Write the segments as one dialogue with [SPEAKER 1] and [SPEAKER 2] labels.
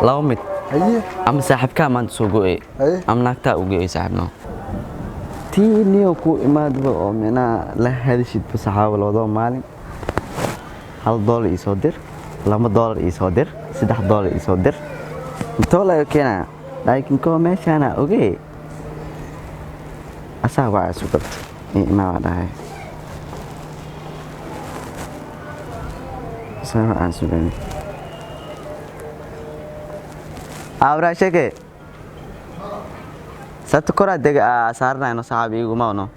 [SPEAKER 1] Laba mid.
[SPEAKER 2] Haye.
[SPEAKER 1] Ama saaxiibkaa maanta soo go'ey.
[SPEAKER 2] Haye.
[SPEAKER 1] Ama naagtaa u go'ey saaxiibno. Tii niyo ku imaadba oo micnaha la hadashidba saxaabo labadaba maalin. $1 ii soo dir, $2 ii soo dir, $3 ii soo dir. Intoo laga keenaa? Laakiin koo meeshaana ogee. Asaa waa isu qabta. Ii imaa waa dhahay. Asaa waa aan sugan. Abra sheke. Satu koraa dega saarnayno saxaabi iguma ono.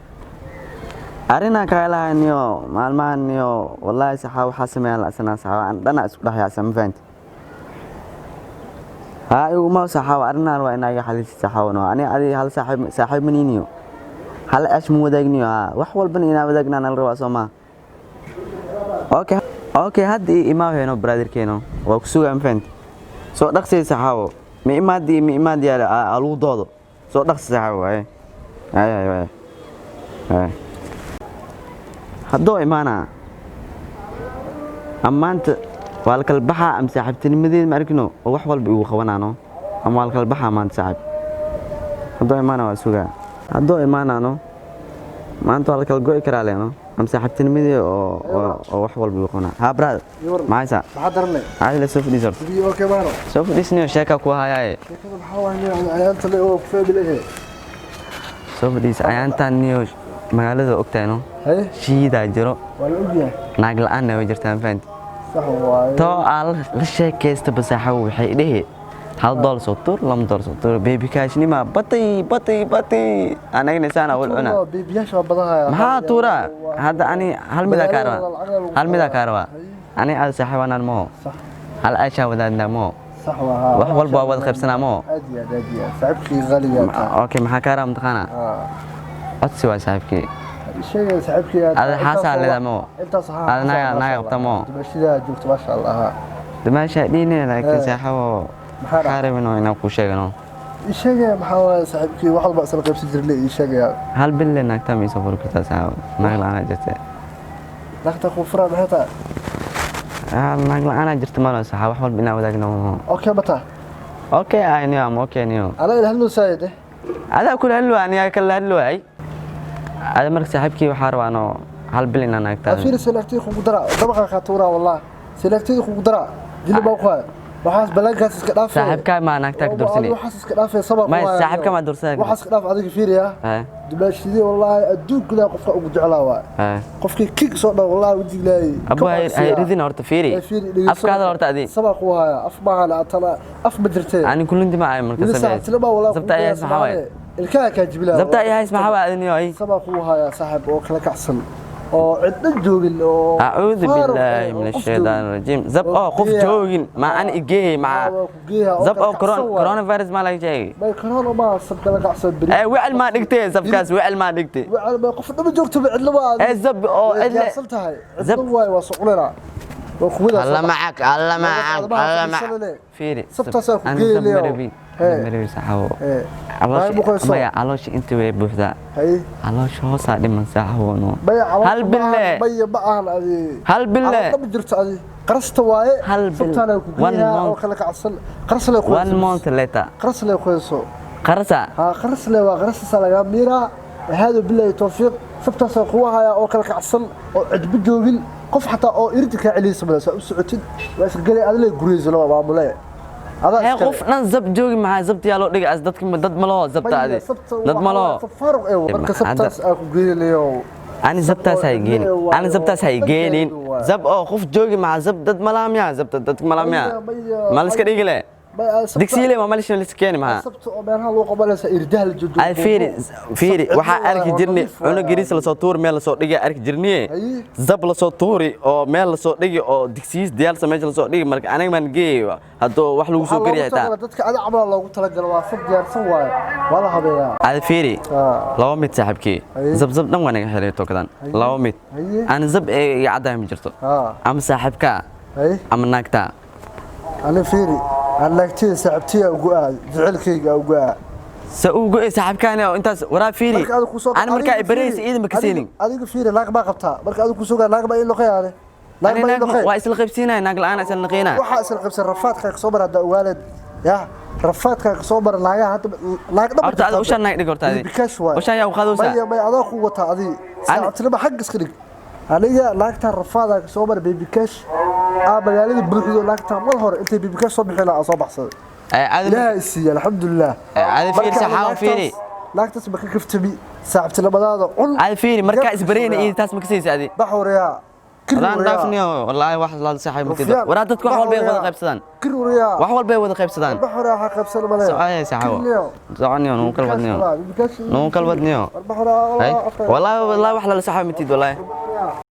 [SPEAKER 1] Arrinaan kaga lahayniyo maalmahaniyo wallaahi saxaab waxaa sameeyaan la'sanaa saxaab aan dhana isku dhex yaacsan ma fahanti. Haa iguma saxaab arrinaan waa inaa iga xalisid saxaabno ani adi hal saaxiib saaxiib maniiniyo hal ash ma wadaagniyo haa wax walbana inaa wadaagnaa nala rabaa soo maa. Okay okay hadda ii imaa heeno brotherkeeno waa ku sugaa ma fahanti. Soo dhaqsay saxaabo ma imaadi ma imaadi aa lagu doodo soo dhaqsi saxaabo waaye. Haye haye haye. Haye. Hadduu imaanaa ama maanta waa la kala baxaa ama saaxiibtinimadeed ma arkino oo wax walba igu qabanaano ama waa la kala baxaa maanta saaxiib hadduu imaanaa waa sugaa hadduu imaanaano maanta waa la kala go'i karaa leeno ama saaxiibtinimadii oo wax walba igu qabanaa haa brother maxaysaa
[SPEAKER 2] Maxaa daranay?
[SPEAKER 1] Caadi la soo fadhiis horta.
[SPEAKER 2] Biyo okay maano.
[SPEAKER 1] Soo fadhiisniyo sheekaa ku hayaaye.
[SPEAKER 2] Sheekada maxaa waaye nin ayaanta le oo ku faabilahe.
[SPEAKER 1] Soo fadhiis ayaantaan niyo magaalada ogtahay no.
[SPEAKER 2] Haye.
[SPEAKER 1] Shiidaa jiro.
[SPEAKER 2] Waa la ogyahay.
[SPEAKER 1] Naag la'aanna way jirtaa ma fahanti.
[SPEAKER 2] Sax waaye.
[SPEAKER 1] Too aan la sheekaysta basaaxo waxay dhihi $1 soo tuur, $2 soo tuur, baby cash nima batay batay batay anagna saan awal cuna.
[SPEAKER 2] Biyaasha waa badanaya.
[SPEAKER 1] Maxaa tuuraa hadda ani hal midaa kaa rabaa, hal midaa kaa rabaa ani aad saaxiibanaan maho.
[SPEAKER 2] Sax.
[SPEAKER 1] Hal aashaa wadaadnaa maho.
[SPEAKER 2] Sax waa haa.
[SPEAKER 1] Wax walba waa wada qaybsanaa maho.
[SPEAKER 2] Aad iyo aad aad iyo aad. Saaxiibkii qaaliga tahay.
[SPEAKER 1] Okay maxaa kaa rabaa mataqaanaa? Codsi waa saaxiibkii.
[SPEAKER 2] Sheegay saaxiibkii aad.
[SPEAKER 1] Aad xaasaa leedahay maho.
[SPEAKER 2] Intaas haa.
[SPEAKER 1] Aad naaga qabta maho.
[SPEAKER 2] Dumashidaa joogto maasha Allah. Haa.
[SPEAKER 1] Dumaashaa dhiine laakiin saaxiibo
[SPEAKER 2] Maxaa dhacay?
[SPEAKER 1] maxaa rabino inaan kuu sheegano.
[SPEAKER 2] Sheegay maxaa waaye saaxiibkii wax walba isla qaybsan jirnay ii sheegaya.
[SPEAKER 1] Hal bil le naagtaa ma isoo furi kartaa saaxiibo naag la'aanaa jirta.
[SPEAKER 2] Naagta ku furaa maxay tahay?
[SPEAKER 1] Naag la'aanaa jirta malo saaxiib wax walba inaan wadaagno maho.
[SPEAKER 2] Okay mata.
[SPEAKER 1] Okay ay niyo ama okay niyo.
[SPEAKER 2] Ana ila hadlo saayid.
[SPEAKER 1] Adaa kula hadlo aniga kala hadlo ay. Ada marka saaxiibkii waxaa rabaa anoo hal bil inaan naagtaa.
[SPEAKER 2] Afiir selektii kugu dara dabaqa ka tuura wallah. Selektii kugu dara jilib baa ku haya. Waxaas balaankaas iska dhaafay.
[SPEAKER 1] Saaxiibkaa ma naagtaa ka dursanay.
[SPEAKER 2] Waxaas iska dhaafay sabab
[SPEAKER 1] Ma saaxiibkaa ma dursanay.
[SPEAKER 2] Waxaas iska dhaaf adiga fiiriya. Dumaashidii wallahi adduunka ilaa qofka ugu jeclaa waa. Qofkii kick soo dhaw wallahi wajiglaayi.
[SPEAKER 1] Abu hay ridin horta fiiri. Afkaada horta adi.
[SPEAKER 2] Sabab ku haya af maahan atana af ma jirtee.
[SPEAKER 1] Ani kulunti ma ay marka sameeyay.
[SPEAKER 2] Sabab wallahi.
[SPEAKER 1] Sabta ay hays maxaa waaye?
[SPEAKER 2] Ilkaha ka jibilaa.
[SPEAKER 1] Sabta ay hays maxaa waaye adin ay?
[SPEAKER 2] Sabab ku haya saaxiib oo kala kacsan. Oo cidna joogin oo
[SPEAKER 1] أعوذ بالله من الشيطان الرجيم زب أو قف joogin ma an igeey ma zab oo corona virus ma laga sheegay.
[SPEAKER 2] May corona ma sab kala kacsan beri.
[SPEAKER 1] Ee wicil ma dhigtay zabkaas wicil ma dhigtay.
[SPEAKER 2] Wicil ma qof dhama joogto cidla waa.
[SPEAKER 1] Ee zab oo
[SPEAKER 2] cidla diyaarsan tahay cidla waay waa soconayna waa kuwada.
[SPEAKER 3] Alla macak alla macak alla macak.
[SPEAKER 1] Fiiri
[SPEAKER 2] sabtaas ku geeyay
[SPEAKER 1] marabi saxaabo caloosha maya caloosha inta way buuxdaa.
[SPEAKER 2] Haye.
[SPEAKER 1] Caloosha hoosaa dhiman saxaabo no.
[SPEAKER 2] Hal
[SPEAKER 1] bille
[SPEAKER 2] maya ma ahan adi.
[SPEAKER 1] Hal bille
[SPEAKER 2] ma jirto adi qarasta waaye.
[SPEAKER 1] Hal bil
[SPEAKER 2] sabtaana ku geeyaa oo kala kacsan qaras le ku
[SPEAKER 1] 1 month later
[SPEAKER 2] qaras le ku soo
[SPEAKER 1] qarasa
[SPEAKER 2] ha qaras le waa qarasta laga miira hada billahi tawfiiq sabtaas ku haya oo kala kacsan oo cidba joogin qof xataa oo irdi ka celiisa bala soo socotid waa isgalay adle guriyeyso laba maamule.
[SPEAKER 1] Hee qof dhan zab joogi maxaa zabta yaa loo dhigay as dadka dad ma laho zabta adi dad ma laho.
[SPEAKER 2] Faaruq ee marka sabtaas aan ku geeynayo.
[SPEAKER 1] Ani zabtaas hay geenin ani zabtaas hay geenin zab oo qof joogi maxaa zab dad ma laha miyaa zabta dad ma laha miyaa ma la iska dhigi le digsiile ma malishin la iska keeni maxaa
[SPEAKER 2] sabta oo meelaha loo qabanaysa irdaha la joogo.
[SPEAKER 1] Ay fiiri fiiri waxaa arki jirnay cunug yariis lasoo tuuri meel lasoo dhigi arki jirniye zab lasoo tuuri oo meel lasoo dhigi oo digsiyiis diyaarsa meesha lasoo dhigi marka aniga maan geeyay hadduu wax lagu soo gariya xitaa
[SPEAKER 2] dadka ada camal loogu talagalo waa sab diyaarsan waaye waa la habeeyaa.
[SPEAKER 1] Ada fiiri laba mid saaxiibkii zab zab dhan waa naga xiriir tokadan laba mid aan zab ee iga caddahay ma jirto ama saaxiibkaa ama naagtaa.
[SPEAKER 2] Ani fiiri aan naagtida saaxiibtiya ugu aad jecelkayga ugu aad
[SPEAKER 1] sa ugu go'ay saaxiibkaani oo intaas waraa fiiri aan markaa ibaraysa iidan ma kaseenin.
[SPEAKER 2] Adiga fiiri naag ma qabtaa marka adigu kusoo gaa naag ma in loqeyaane naag ma in loqey
[SPEAKER 1] waa isla qaybsiinaya naag la'aan isla naqeynaa
[SPEAKER 2] waxa isla qaybsan rafaadka ka soo mar hadda ogaaleed. Ya rafaadkaa kasoo mara naagaha hadda, naag dhaba.
[SPEAKER 1] Horta adiga ushaan naag dhig, horta adiga.
[SPEAKER 2] Baby cash waay.
[SPEAKER 1] Ushaan yaa u qaadaysaa?
[SPEAKER 2] Maya, maya, adaa ku wataa adiga. Saaxiibtinimo xagga iska dhig. Aniga naagtaa rafaadaa kasoo mara. Baby cash aa magaalada buuxdo. Naagtaa mar hore intay baby cash soo bixin aa soo baxsaday.
[SPEAKER 1] Adi
[SPEAKER 2] Ilaahay siiya, alxamdulilah.
[SPEAKER 1] Adi fiiri,
[SPEAKER 2] Marka
[SPEAKER 1] saxaawo, fiiri.
[SPEAKER 2] Naagtaas ma ka kaftami, saaxiibtinimadaada cun.
[SPEAKER 1] Adi fiiri, markaa isbarayna iyo taas ma kasaysa adi.
[SPEAKER 2] Baxwariyaa.
[SPEAKER 1] Wadaan dhaafniyo, wallaahi wax la saaxiib matid. Waraa dadku wax walba ay wada qaybsadaan.
[SPEAKER 2] Kiruriyaa.
[SPEAKER 1] Wax walba ay wada qaybsadaan.
[SPEAKER 2] Baxwariyaa, waxaa qaybsan male.
[SPEAKER 1] Socaya saxaawo, soconyo, nugu kala badniyo, nugu kala badniyo. Hay. Wallaahi, wallaahi wax lala saaxiib matid, wallaahi.